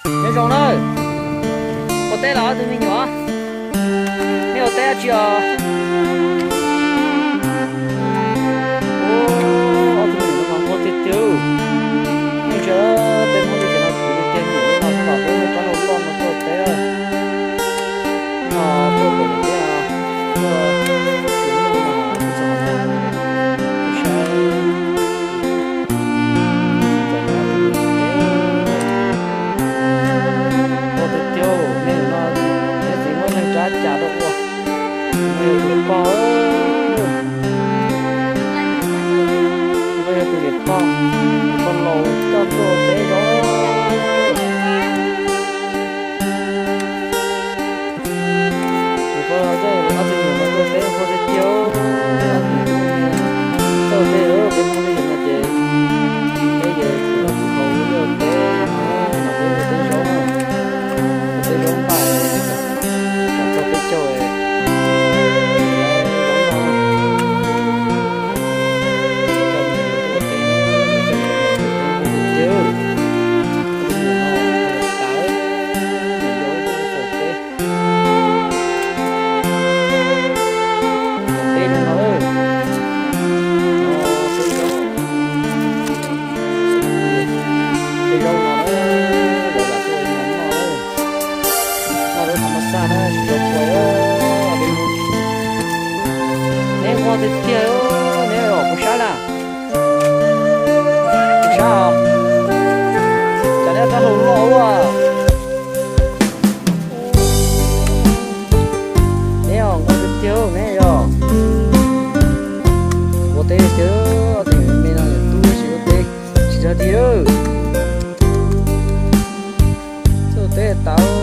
Nyob zoo na. Ua teb los ob tug me nyuam? Nej ua teb dab tsi os? Ob tug me nyuam no mas nquag tiag tiag. Nej ntsia, peb Hmoob teb chaws no khwv tiag tiag, me nyuam no los peb rab hlau loj no tuaj teb. No tuaj pem thiab, tuaj tsuv no, txog no, saib. Nquag tiag tiag, nej no, nej txiv muab neeg rab cas rau ua. Nej tus pog, nej tus niam pog, pog laus coj tuaj teb zaub. Tus pog coj ob tug me nyuam no tuaj teb nquag tiag tiag. Txawj tej peb Hmoob teb chaws no ces peb ces kuv noj kuv haus ua liaj ua teb, peb ua teb zaub, ua teb zaub npaj, tsam txog peb caug, zaub noj. Coj me nyuam tuaj ua teb, coj me nyuam tuaj ua teb nquag tiag tiag. Tus me nyuam no tas, me nyuam yau tuaj faus teb. Tej zaub no, no, tej zaub, tej zaub no, lawv lam tuaj ua no noj, noj lawv tham mas xaj na, tsis tau pua. Neb nquag tiag tiag, neb os, kuv sab na. Kuv sab os. Cas neb rab hlau loj ua. Neb os, nquag tiag tiag neb yog. Ua teb tiag, tej me no yog tub tsis ua teb tsis tag tiag. Txawj teb tas.